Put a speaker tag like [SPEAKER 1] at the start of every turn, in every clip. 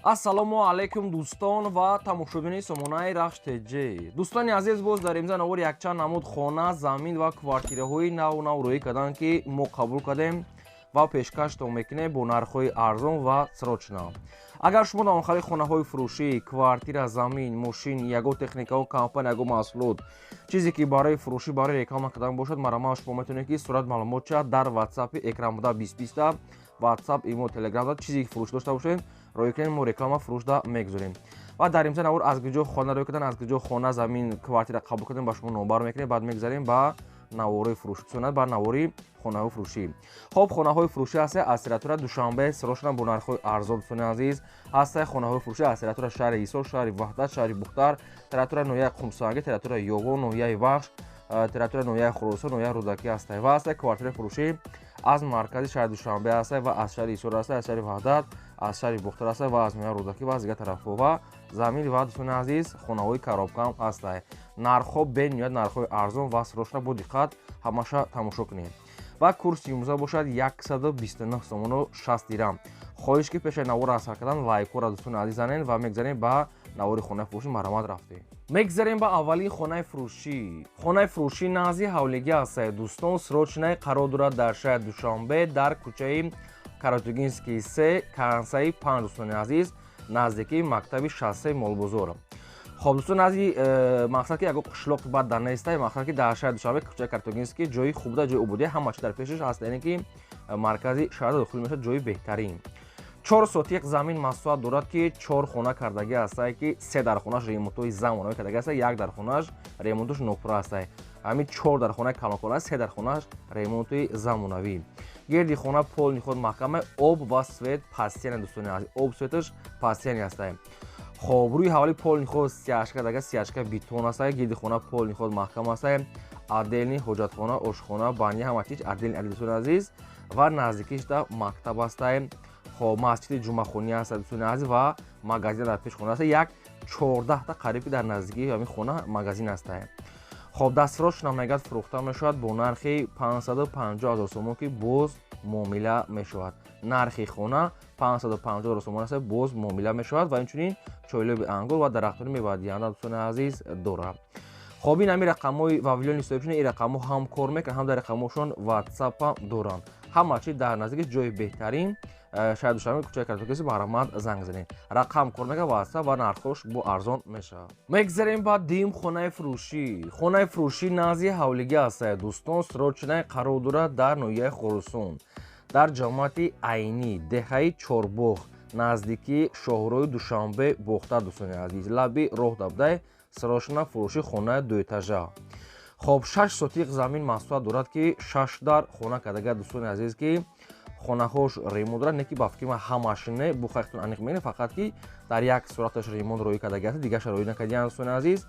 [SPEAKER 1] Ассалому алайкум, дӯстон ва тамошобини сомонаи Рахш ТЖ. Дӯстони азиз, боз дар имза навор якчанд намуд хона, замин ва квартираҳои нав нав рӯӣ карданд, ки мо қабул кардем ва пешкаштон мекунем бо нархҳои арзон ва срочно. Агар шумо дар охари хонаҳои фурӯшӣ, квартира, замин, мошин, ягон техникао, компания, ягон маҳсулот, чизе ки барои фурӯшӣ, барои реклама кардан бошад, марҳамат, шумо метавонед, ки сурат маълумотча дар ватсапи экран буда 2020, ватсап, имо, телеграм, чизе ки фурӯш дошта бошед, рӯй кунед, мо реклама фурӯшда мегузорем. Ва дар имза навор аз куҷо хона рӯй кардан, аз куҷо хона, замин, квартира қабул кардем, ба шумо номбар мекунем. Баъд мегузарем ба навори фурӯш, ба навори хонаҳои фурӯшӣ. Хоб, хонаҳои фурӯшӣ ҳаста аз территория Душанбе, срочно бо нархҳои арзон, дӯстони азиз. Ҳаста хонаҳои фурӯшӣ аз территория шаҳри Ҳисор, шаҳри Ваҳдат, шаҳри Бухтар, территория ноҳияи Қумсангӣ, территория Ёвон, ноҳияи Вахш, территория ноҳияи Хуросон, ноҳияи Рӯдакӣ ҳаста. Ва ҳаста квартираи фурӯшӣ аз маркази шаҳри Душанбе ҳаста ва аз шаҳри Ҳисор ҳаста, аз шаҳри Ваҳдат, аз шаҳри Бухтар ҳаста ва аз ноҳияи Рӯдакӣ ва аз дигар тарафҳо. Ва замин ва, дӯстони азиз, хонаҳои коробкаам ҳаста. Нархҳо бениҳоят нархҳои арзон ва срочно, бо диққат ҳамаша тамошо кунед. Ва курси имрӯза бошад 129 сомону 60 дирам. Хоҳиш, ки пешаи навор аз сар кардан лайкҳоро, дӯстони азиз, занед ва мегзарем ба навори хонаи фурӯшӣ. Марҳамат, рафтем. Мегзарем ба аввалин хонаи фурӯшӣ. Хонаи фурӯшӣ назди ҳавлигӣ ҳастае, дӯстон, срочно қарор дорад дар шаҳри Душанбе, дар кӯчаи Каратугинский 3, концаи 5, дӯстони азиз, наздикии мактаби 63 молбозор. Хоб, дӯстон, назди мақсад ки ягон қишлоқи бад дар нестай, мақсад ки дар шаҳри Душанбе, кӯчаи Каратугинский, ҷои хубда, ҷои ободия, ҳама чи дар пешаш ҳаст, яъне ки маркази шаҳр дохил мешавад, ҷои беҳтарин. 4 сотиқ замин масоҳат дорад, ки чор хона кардагӣ ҳастае, ки се дар хонаш ремонтҳои замонавӣ кардагӣ ҳастае, як дар хонаш ремонташ нопура ҳастае. Ҳамин чор дар хонаи калонкона, се дар хонаш ремонти замонавӣ. Гирди хона полный худ маҳкама, об ва свет постоянно, дӯстони азиз, об, светаш постоянно ҳастае. Хоб, рӯи ҳавли полный худ стяжка дага, стяжка бетон ҳастае. Гирди хона полный худ маҳкам ҳастае. Отдельный ҳоҷатхона, ошхона, баня, ҳама чиз отдельный, дӯстони азиз. Ва наздикишда мактаб ҳастае. Хоб, масҷиди ҷумъахонӣ ҳаст, дӯстони азиз, ва магазин дар пеш хона аст, як 14та қариб ки дар наздикии ҳамин хона магазин ҳастае. Хоб, дастфурӯш намегад, фурӯхта мешавад бо нархи 550 ҳазор сомон, ки боз муомила мешавад. Нархи хона 550 ҳазор сомон аст, боз муомила мешавад. Ва инчунин чойлоби ангур ва дарахтони мевадиҳанда, дӯстони азиз, дорад. Хоб, ин ҳамин рақамҳои вавилони соҳибшуна. Ин рақамҳо ҳам кор мекунанд, ҳам дар рақамҳошон ватсапа доранд. Ҳама чи дар наздики ҷои беҳтарин, шаҳри Душанбе, кӯчаи Картокиси. Марҳамат, занг занед, рақам кор мекунад, ватсап, ва нархҳош бо арзон мешавад. Мегзарем ба дуюм хонаи фурӯшӣ. Хонаи фурӯшӣ назди ҳавлигӣ ҳастае, дӯстон, срочно қарор дорад дар ноҳияи Хуросон, дар ҷамоати Айнӣ, деҳаи Чорбоғ, наздикии шоҳроҳи Душанбе Бохтар, дӯстони азиз, лаби роҳ дабдай, срочно фурӯши хонаи дуэтажа. Хоб, 6 сотиқ замин масоҳат дорад, ки шаш дар хона кардага, дӯстони азиз, ки хонаҳош ремонт дорад, не ки ба фикри ман ҳамаш не, бухайхтон аниқ мегӯям, фақат ки дар як сураташ ремонт роӣ кардаги аст, дигаша роӣ накардиан, дӯстони азиз.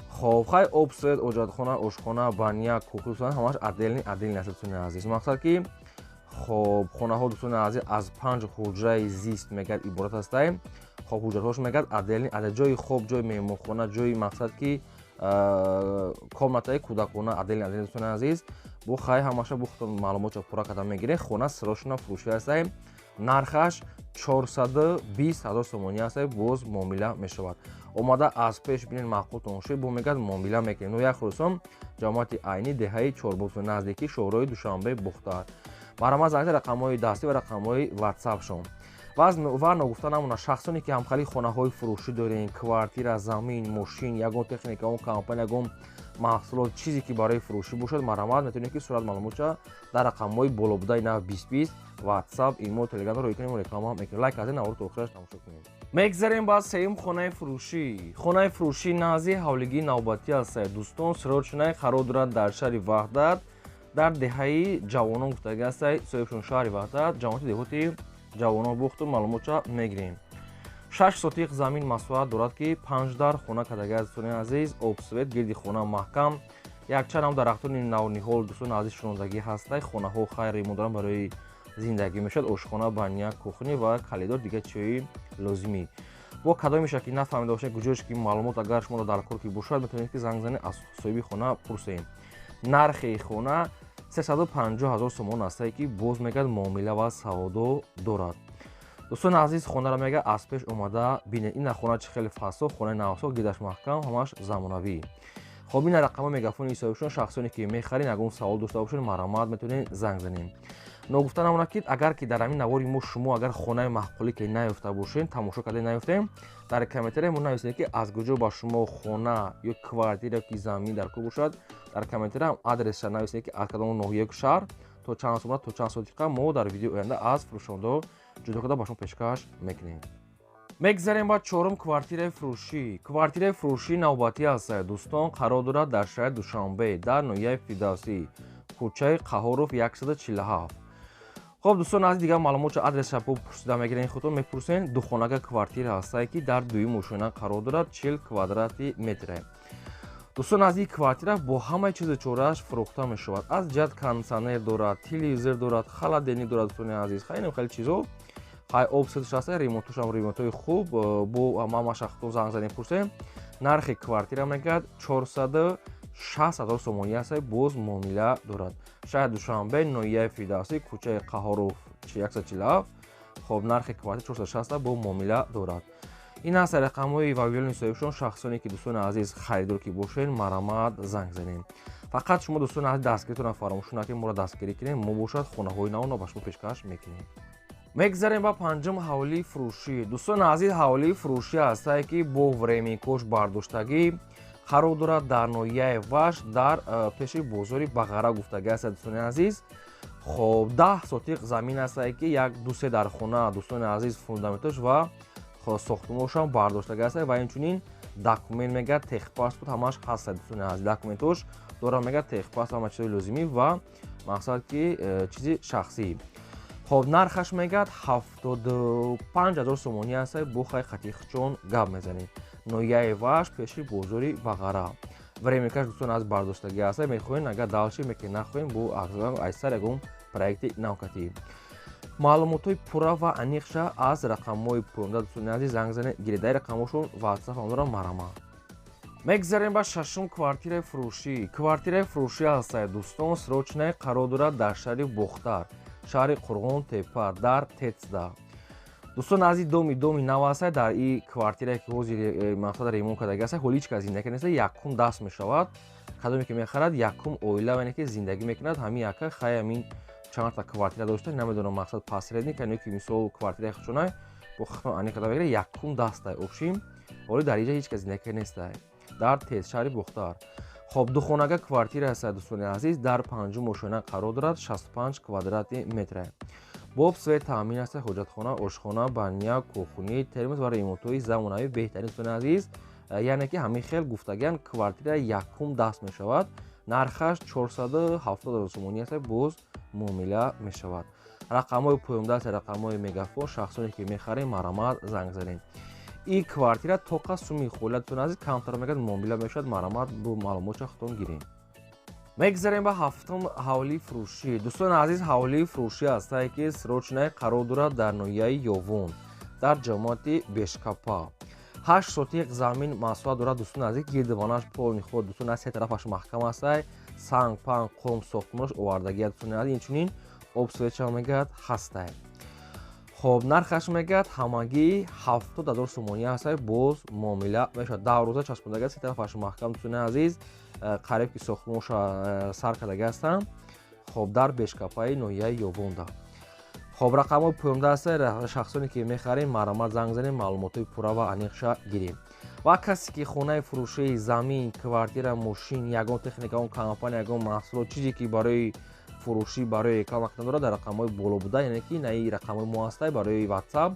[SPEAKER 1] Хоб, хай, об, свет, оҷатхона, ошхона, баня, кухня, ҳамаш отдельный отдельный аст, дӯстони азиз. Мақсад ки, хоб, хонаҳо, дӯстони азиз, аз панҷ ҳуҷраи зист мегӯяд иборат ҳастай. Хоб, ҳуҷраҳош мегӯяд отдельный, ҷои хоб, ҷои меҳмонхона, ҷои мақсад ки комнатаи кӯдакона отдельный отдельный, дӯстони азиз. Бу хай, ҳамаша бухтон маълумотча пурра карда мегиред. Хона срочно фурӯшӣ ҳастай, нархаш 420 ҳазор сомонӣ ҳастай, боз муомила мешавад. Омада аз пеш бинед, маъқултон шуд, бо мегӯяд муомила мекунем. Ноҳияи Хуросон, ҷамоати Айнӣ, деҳаи Чорбоғ, наздикии шоҳроҳи Душанбе Бухтар. Марҳамат, занг, рақамҳои дастӣ ва рақамҳои ватсапшон. Ва ногуфта намона, шахсоне ки ҳамхали хонаҳои фурӯшӣ дорем, квартира, замин, мошин, ягон техника, ягон компания, ягон маҳсулот, чизе ки барои фурӯшӣ бошад, марҳамат, метавонед, ки сурат маълумотча дар рақамҳои болобудаи нав 2020, ватсап, имо, телеграм рӯй кунем, реклама мекунем. Лайк аз навор то охираш тамошо кунем. Мегзарем ба сеюм хонаи фурӯшӣ. Хонаи фурӯшӣ назди ҳавлигии навбатӣ ҳастае, дӯстон, срочно қарор дорад дар шаҳри Ваҳдат, дар деҳаи Ҷавонон гуфтагӣ ҳастай соҳибшон, шаҳри Ваҳдат, ҷамоати деҳоти Ҷавонон. Бухту маълумотча мегирем. 6 сотиқ замин масоҳат дорад, ки панҷ дар хона кардагӣ аст, дӯстони азиз. Об, свет, гирди хона маҳкам, якчанд ҳам дарахтони навниҳол, дӯстони азиз, шунондагӣ ҳастай. Хонаҳо хайри модаран барои зиндагӣ мешавад. Ошхона, баня, кухня ва коридор, дигар чиҳои лозимӣ. Бо кадомеша ки нафаҳмида бошед, куҷош ки маълумот агар шумо дар кор ки бошад, метавонед, ки занг занед, аз соҳиби хона пурсем. Нархи хона 350 ҳазор сомон ҳастае, ки боз мегӯяд муомила ва савдо дорад. Дӯстони азиз, хонаро мега аз пеш омада бинед. Ина хона чӣ хеле фасо, хонаи навсо, гидаш маҳкам, ҳамаш замонавӣ. Хоб, ина рақамҳои мегафони соҳибшон. Шахсоне ки мехарен, ягон савол дошта бошед, марҳамат, метавонед занг занед. Ногуфта намонад, ки агар ки дар ҳамин навори мо шумо агар хонаи маъқулӣ ки наёфта бошед, тамошо карда наёфтем, дар комментария мо нависед, ки аз куҷо ба шумо хона ё квартира ки замин дар кор бошад. Дар комментария адресша нависед, ки аз кадом ноҳия, шаҳр, то чанд сомона, то чанд сотиқа. Мо дар видеои оянда аз фурӯшондаҳо ҷудо карда ба шумо пешкаш мекунем. Мегзарем ба чорум квартираи фурӯшӣ. Квартираи фурӯшии навбатӣ аст, дӯстон, қарор дорад дар шаҳри Душанбе, дар ноҳияи Фирдавсӣ, кӯчаи Қаҳоров 147. Хоб, дӯстон аз дигар маълумотча адреса пурсида мегирен, худтон мепурсен. Духонага квартира ҳастае, ки дар дуюм ошёна қарор дорад, 40 квадрати метре. Дӯстон аз ин квартира бо ҳамаи чизу чорааш фурӯхта мешавад. Аз ҷиҳат кондитсионер дорад, телевизор дорад, холодильник дорад, дӯстони азиз, хеле хеле чизо. Хай, об сетш ҳаста, ремонтошам ремонтҳои хуб. Бо ҳамаша худтон занг занем, пурсем. Нархи квартира мегӯяд 460 ҳазор сомонӣ аст, боз муомила дорад. Шаҳри Душанбе, ноҳияи Фирдавсӣ, кӯчаи Қаҳоров 147. Хоб, нархи квартира 460, бо муомила дорад. Ин аст рақамҳои вавилони соҳибшон. Шахсоне ки, дӯстони азиз, харидор ки бошед, марҳамат, занг занем. Фақат шумо, дӯстони азиз, дастгиритонро фаромӯш накунед, моро дастгирӣ кунед. Мо бошад хонаҳои навро ба шумо пешкаш мекунем. Мегзарем ба панҷум ҳавлии фурӯшӣ. Дӯстони азиз, ҳавлии фурӯшӣ ҳастае, ки бо временкош бардоштагӣ қарор дорад дар ноҳияи Ваш, дар пеши бозори Бағара гуфтагӣ аст, дӯстони азиз. Хоб, 10 сотиқ замин ҳастае, ки як ду се дар хона, дӯстони азиз, фундаментош ва сохтумоншам бардоштагӣ аст ва инчунин документ мегӯяд, техпаспорт ҳамаш ҳаст, дӯстони азиз. Документош дорад, мегӯяд, техпаспорт, ҳама чизои лозимӣ ва мақсад ки чизи шахсӣ. Хоб, нархаш мегӯяд 75 000 сомонӣ аст, бо хай хатихчон гап мезанем. Ноҳияи Ваш, пеши бозори Бағара. Временкаш, дӯстон, аз бардоштагӣ аст. Мехоҳем, агар дальше мекунем, нахоҳем, бо айсар ягон проекти навкатӣ. Маълумотҳои пурра ва аниқша аз рақамҳои поёнда, дӯстони азиз, занг занед, гиред. Дар рақамҳошон ватсап ҳам дорам, марҳамат. Мегзарем ба шашум квартираи фурӯшӣ. Квартираи фурӯшӣ ҳастае, дӯстон, срочное, қарор дорад дар шаҳри Бохтар, шаҳри Қурғон Тепа, дар ТЭЦда. Дӯстон азиз, доми нав ҳастае. Дар и квартирае ки ҳозир мақсад ремонт кардаги аста, ҳоли ҳеҷ кас зиндагӣ неста, якум даст мешавад. Кадоме ки мехарад, якум оила ване ки зиндагӣ мекунад. Ҳамин яка хай ҳамин чандта квартира дошта, намедонам, мақсад посредник ё ки мисол квартираи худшона бо хатон аниқ карда мегирад. Якум дастай общим, ҳоли дар инҷа ҳеҷ кас зиндагӣ нестай, дар ТЭЦ, шаҳри Бохтар. Хоб, духонага квартира аст, дӯстони азиз, дар панҷум ошёна қарор дорад, 65 квадрати метре. Бо свет таъмин аст, ҳоҷатхона, ошхона, баня, кухни, термос ва ремонтҳои замонавӣ беҳтарин, дӯстони азиз. Яъне ки ҳамин хел гуфтагиан, квартира якум даст мешавад. Нархаш 470 ҳазор сомонӣ аст, боз муомила мешавад. Рақамҳои поёндаст, рақамҳои мегафон. Шахсоне ки мехарем, марҳамат, занг занем. Ин квартира тоқа суми хола, дӯстони азиз, камтар мегӯяд, муомила мешавад. Марҳамат, бо маълумотча худтон гирем. Мегзарем ба ҳафтум ҳавлии фурӯшӣ. Дӯстони азиз, ҳавлии фурӯшӣ ҳастае, ки срочное, қарор дорад дар ноҳияи Ёвон, дар ҷамоати Бешкапа. 8 сотиқ замин масоҳат дорад, дӯстони азиз. Гирдиванаш полный худ, дӯстони аз се тарафаш маҳкам ҳастай, санг панг қум сохтмонаш овардагия, дӯстони азиз. Инчунин об светша мегӯяд ҳастай. Хоб, нархаш мегӯяд ҳамагӣ 70 000 сомонӣ ҳастай, боз муомила мешавад. Дарвоза часпондага, се тарафаш маҳкам, дӯстони азиз. Қариб ки сохтмонша сар кардаги ҳастанд. Хоб, дар Бешкапаи ноҳияи Ёвонда. Хоб, рақамҳои поёнда ҳастай. Шахсоне ки мехарем, марҳамат, занг занем, маълумотҳои пурра ва аниқша гирем. Ва касе ки хонаи фурӯшии, замин, квартира, мошин, ягон техника, ягон компания, ягон маҳсулот, чизе ки барои фурӯшӣ, барои реклама кардан дорад, дар рақамҳои боло буда, яъне ки наи рақамҳои мо ҳастай, барои ватсап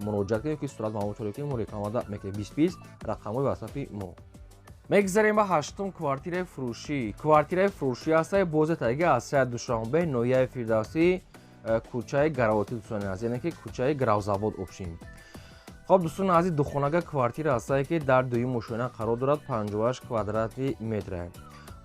[SPEAKER 1] муроҷиат кунед, ки сурат маълумотро ки мо рекламада мекунем. 20 20 рақамҳои ватсапи мо. Мегзарем ба ҳаштум квартираи фурӯшӣ. Квартираи фурӯшӣ ҳастай бозе таги аз шаҳри Душанбе, ноҳияи Фирдавсӣ, кӯчаи Гаравотӣ, дӯстони азиз, яъне ки кӯчаи Гравзавод общим. Хоб, дӯстони азиз, духонага квартира ҳастае, ки дар дуюм ошёна қарор дорад, 58 квадрати метре.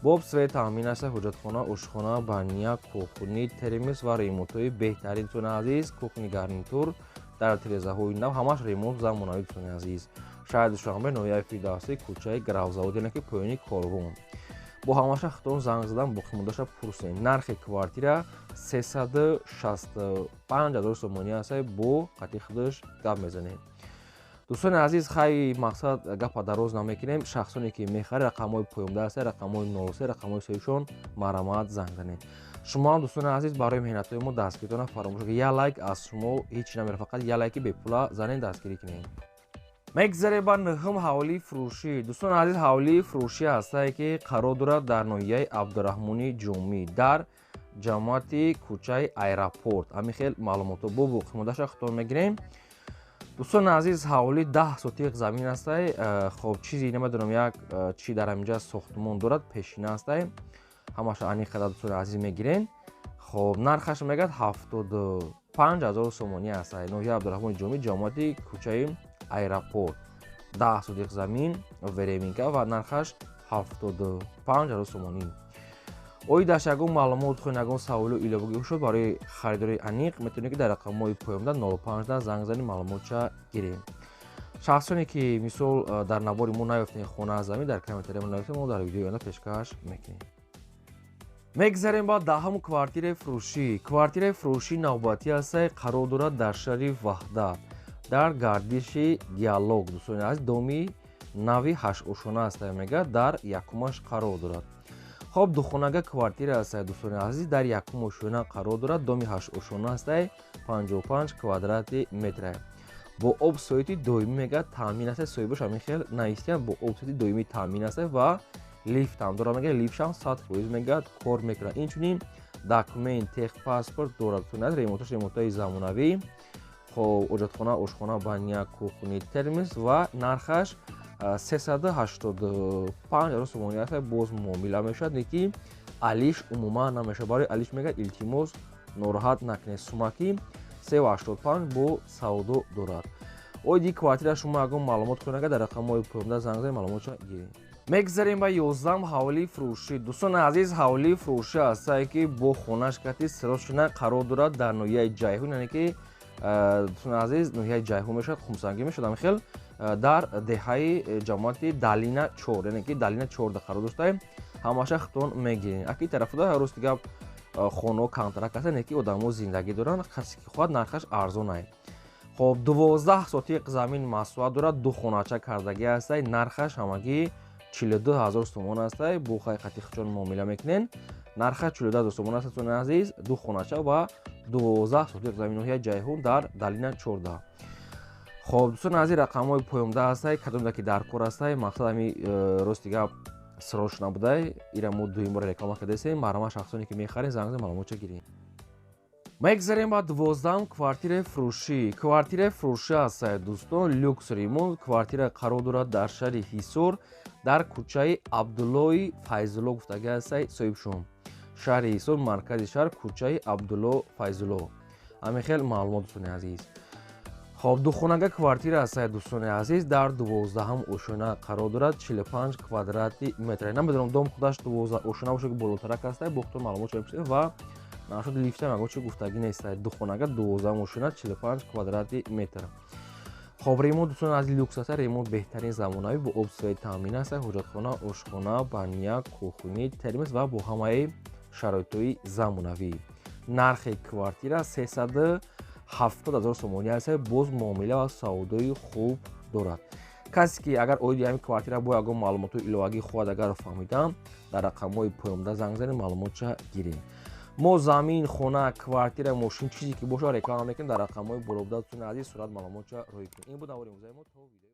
[SPEAKER 1] Бо об свет таъмин аст, ҳоҷатхона, ошхона, баня, кухни, термос ва ремонтҳои беҳтарин, дӯстони азиз. Кухни гарнитур, дар тирезаҳои нав, ҳамаш ремонт замонавӣ, дӯстони азиз. Шаҳри Душанбе, ноҳияи Фирдавсӣ, кӯчаи Гравзавод, яъне ки поёни Корвон. Бо ҳамаша худтон занг задан боқимондаша пурсем. Нархи квартира 365 000 сомонӣ аст, бо қати худаш гап мезанем. Дӯстони азиз, хай мақсад гапа дароз намекунем. Шахсоне ки мехаред, рақамҳои поёнда аст, рақамҳои 03, рақамҳои соҳибшон, марҳамат, занг занед. Шумо ҳам, дӯстони азиз, барои меҳнатҳои мо дастгиритона фаромӯш. Як лайк аз шумо ҳеҷ намера, фақат як лайки бепула занед, дастгирӣ кунед. Мегзарем ба нӯҳум ҳавлии фурӯшӣ. Дӯстони азиз, ҳавлии фурӯшӣ ҳастае, ки қарор дорад дар ноҳияи Абдураҳмони Ҷомӣ, дар ҷамоати кӯчаи Аэропорт. Ҳамин хел маълумотҳо бо боқимондаша худтон мегирем. Дӯстони азиз, ҳавлӣ 10 сотиқ замин ҳастай. Хоб, чизе намедонам, як чи дар ҳаминҷа сохтмон дорад, пешина ҳастай. Ҳамаша аниқ қадар, дӯстони азиз, мегирем. Хоб, нархаш мегӯяд 75 000 сомонӣ ҳастай. Ноҳияи Абдураҳмони Ҷомӣ, ҷамоати кӯчаи Аэропорт, 10 сотиқ замин, временка ва нархаш 75 000 сомонӣ. Оидаш ягон маълумот хоҳед, ягон саволу иловагӣ шуд барои харидори аниқ, метавонед, ки дар рақамҳои поёнда 05 занг зани, маълумотча гирем. Шахсоне ки мисол дар навори мо наёфтем хона, замин, дар комментария мо нависем, мо дар видеои оянда пешкаш мекунем. Мегзарем ба даҳум квартираи фурӯшӣ. Квартираи фурӯшӣ навбатӣ ҳастай, қарор дорад дар шаҳри Ваҳдат, дар гардиши Диалог. Дӯстони азиз, доми нави ҳаштошона ҳастай, мегӯяд, дар якумаш қарор дорад. Хоб, духонага квартира ҳастай, дӯстони азиз, дар якум ошёна қарор дорад, доми ҳаштошона ҳастай, 55 квадрати метра. Бо об свети доимӣ, мегӯяд, таъмин ҳастай. Соҳибаш ҳамин хел навистиян, бо об свети доимӣ таъмин ҳастай ва лифтам дорад, мегӯяд, лифтшам 100%, мегӯяд, кор мекунад. Инчунин документ, техпаспорт дорад. Дӯстони азиз, ремонташ ремонтҳои замонавӣ. Хоб, ҳоҷатхона, ошхона, баня, кухни, термос ва нархаш 385 000 сомонӣ аст. Боз муомила мешавад, леки алиш умуман намешавад. Барои алиш, мегӯяд, илтимос, нороҳат накунед. Сумаки 385 бо савдо дорад. Оиди квартира шумо ягон маълумот хоҳед, агар дар рақамҳои поёнда занг занед, маълумотша гиред. Мегзарем ба 11-ум ҳавлии фурӯшӣ. Дӯстони азиз, ҳавлии фурӯшӣ ҳастае, ки бо хонаш кати сиротшина қарор дорад дар ноҳияи Ҷайҳун, яъне ки, дӯстони азиз, ноҳияи Ҷайҳун мешавад, Хумсангӣ мешавад, ҳамин хел дар деҳаи ҷамоати Далина 4, яъне ки Далина 14 қарор доштаем. Ҳамаша худтон мегирем. Аки тарафуда, рости гап, хонаҳо камтарак ҳастанд, ки одамо зиндагӣ доранд. Касе ки хоҳад, нархаш арзон ай. Хоб, 12 сотиқ замин масоҳат дорад, ду хонача кардагӣ ҳастай. Нархаш ҳамагӣ 42 000 сомон ҳастай. Бо хай қати хучон муомила мекунен. Нархаш 42 000 сомон аст, дӯстони азиз, ду хонача ва 12 сотиқ замин, ноҳияи Ҷайҳун, дар Далина 14. Хоб, дӯстони азиз, рақамҳои поёнда ҳастай, кадомда ки дар кор ҳастай. Мақсад ҳами, рости гап, сирош набудай, ира мо дуюм бора реклама кардасем. Марҳамат, шахсоне ки мехаред, занг занед, маълумотча гирем. Мегзарем ба 12-ум квартираи фурӯшӣ. Квартираи фурӯшӣ ҳастай, дӯстон, люкс ремонт квартира қарор дорад дар шаҳри Ҳисор, дар кӯчаи Абдуллои Файзулло гуфтагӣ ҳастай соҳибшон. Шаҳри Ҳисор, маркази шаҳр, кӯчаи Абдулло Файзулло. Ҳамин хел маълумот, дӯстони азиз. Хоб, духонага квартира ҳастай, дӯстони азиз, дар 12-ҳам ошёна қарор дорад, 45 квадрати метр. Намедонам, дом худаш 12 ошёна бошад, ки болотарак ҳастай, бо худтон маълумот шавед ва нашуд лифтам ягон чи гуфтагӣ нестай. Духонага, 12-ам ошёна, 45 квадрати метр. Хоб, ремонт, дӯстони азиз, люкс аста, ремонт беҳтарин замонавӣ, бо об свет таъмин аста, ҳоҷатхона, ошхона, баня, кухни, термос ва бо ҳамаи шароитҳои замонавӣ. Нархи квартира 370 000 сомонӣ аст, боз муомила ва савдои хуб дорад. Касе ки агар оиди ҳамин квартира бо ягон маълумотҳои иловагӣ хоҳад, агар фаҳмидам, дар рақамҳои поёнда занг занед, маълумотша гирем. Мо замин, хона, квартира, мошин, чизе ки бошад, реклама мекунем. Дар рақамҳои болобуда, дӯстони азиз, сурат маълумотша рӯй кунем. Ин буд навори имрӯзаи мо. То видео.